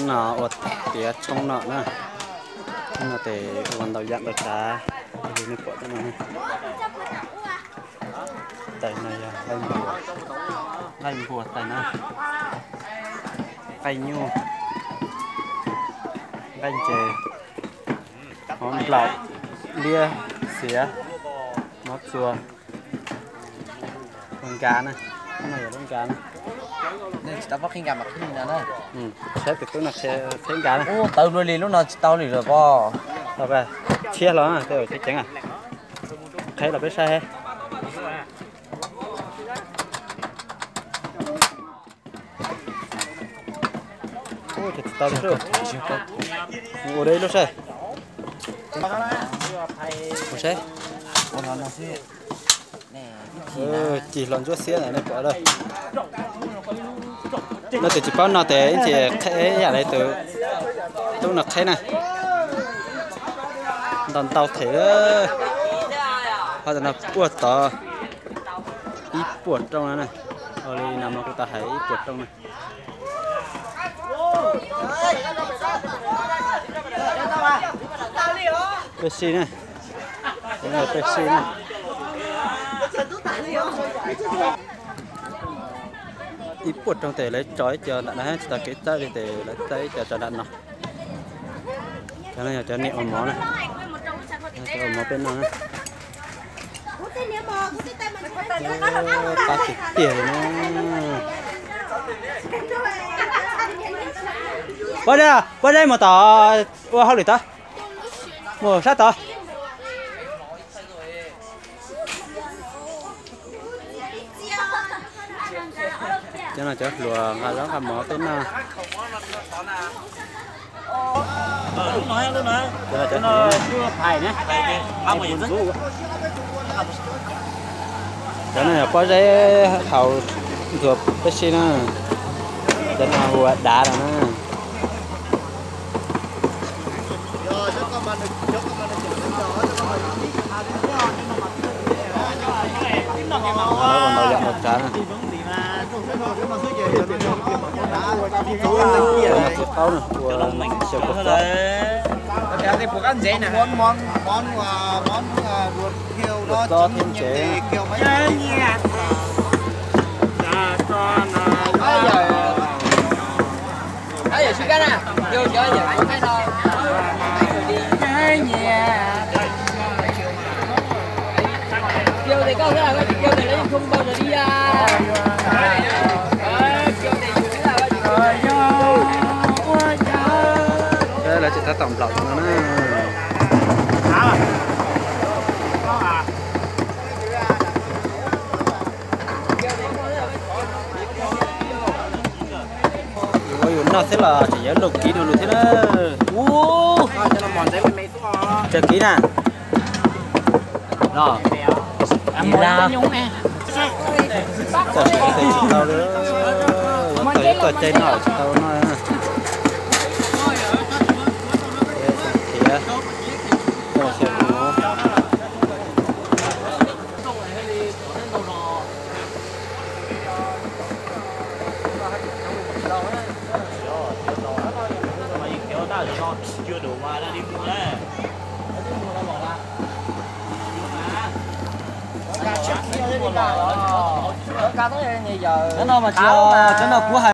No ua tiav tshoob no na. Tshoob no tes ua ntau yam ntau tsav li nej pom no. Tais no yog nqaij npua, nqaij npua tais na, nqaij nyuj, nqaij ntses, mov nplaum, liab, xiav, mov txuas, lub nkas na, no yog lub nkas na. Tsis tau pob qhib nkas mas qhib li no na. Saib tus tub no qhib nkas na. Ub, tawv luaj li lub no tsis tau li lawm pob. Tau, tshiab hlo, tej ceev ceev. Qhib los peb saib. Ua deb lub saib. Ua saib. Cig hlo ntsuab xiab ntawm nej pom lawm. No tes tsis paub no tes ib ntsis qheb yam li tus tub no qheb na. Ntau ntau them. Ho tam no puag tod ib puas rooj na. Ua li no mas kuv tau hais ib puas rooj na. Peb sib na, peb sib na. Ib puas rooj tes lawv tso ib co nram no, tsis tau kev txawb li tes lawv txawb ib co tso nram no. Cov no yog cov niam ua mov na, cov ua mov peb noj na. Pab tiag tiag li na. Pab, pab zeb mus tom ua hauj lwm tod, mus sab tod. Cov no cov hluas nqa zaub nqa mov peb noj. Cov no yog pob zeb haus ntxuav peb sib na. Cov no ua dav lawm na. Ua ntau yam ntau tsav na. Txiv qaub na, ua xyaw kua txob. Kua txob thiab ntsev. Lawv tsis tab tom nplaum no na. Ua yus noj xwb los tseem yuav luj kiv dua lus thiab na. Ub, tsaws kiv na. Los, kiv lab. Txoj sia tsis tau li, tau yuav txoj cai noj tsis tau noj. Khiav, txoj sia kuv. Cov no mas tsis, cov no kuv hais